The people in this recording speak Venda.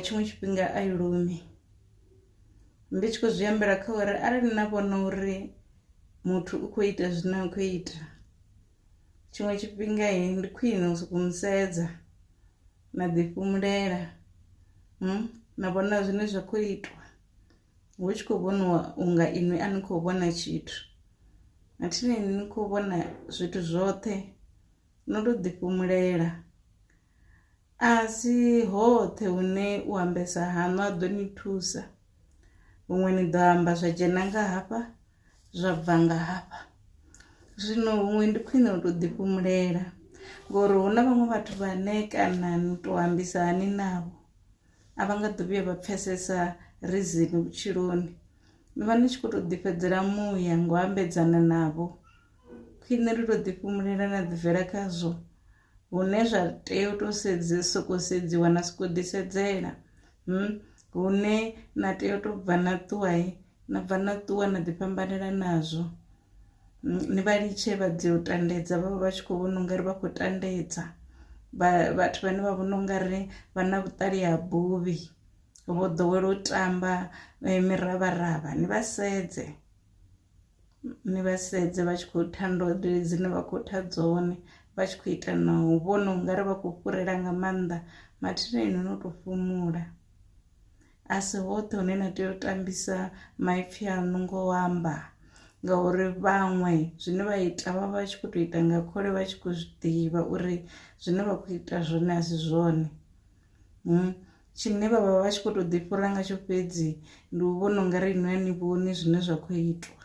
tshiṅwe tshifhinga a i lumi ndi tshi khou zwi ambela kha uri arali na vhona uri muthu u khou ita zwine a khou ita tshiṅwe tshifhinga ndi khwine u sokou musedza na ḓi fhumulela na vhona zwine zwa kho itwa hu tshi khou vhoniwa unga inwi a ni khou vhona tshithu mathina inwi ni kho vhona zwithu zwoṱhe no to ḓi fhumulela. A si hoṱhe hune u ambesa haṋu a ḓo ni thusa huṅwe ni ḓo amba zwa dzhena nga hafha zwa bva nga hafha zwino huṅwe ndi khwine u to ḓi fhumulela ngori hu na vhaṅwe vhathu vhane kana ni to ambisa hani navho a vha nga ḓo vhuya vha pfesesa reason vhutshiloni ni vha ni tshi kho to ḓi fhedzela muya ngo ambedzana navho khwine ndi to ḓi fhumulela na ḓi bvela khazwo. Hune zwa tea u to sedze soko sedziwa na soko ḓi sedzela hune na tea u to bva na ṱuwa na bva na ṱuwa na ḓi fhambanela nazwo ni vha litshe vha dzi u tandedza vhavha vha tshi kho vhona ungari vha khou tandedza vhathu vhane vha vhona ungari vha na vhuṱali ha buvhi vho ḓowela u tamba miravharavha ni vha sedze. Ni vha sedze vha tshi khou tha ndode dzine vha khou tha dzone vha tshi khou ita na u vhona ungari vha khou fhurela nga maanḓa mathina inwi no to fhumula a si hoṱhe hune na tea u tambisa maipfi aṋu ngo amba ngauri vhaṅwe zwine vha ita vha vha tshi kho to ita nga khole vha tshi kho zwiḓivha uri zwine vha kho ita zwone a si zwone. Tshine vha vha vha tshi kho to ḓi fhura ngatsho fhedzi ndi u vhona ungari inwi a ni vhoni zwine zwa kho itwa.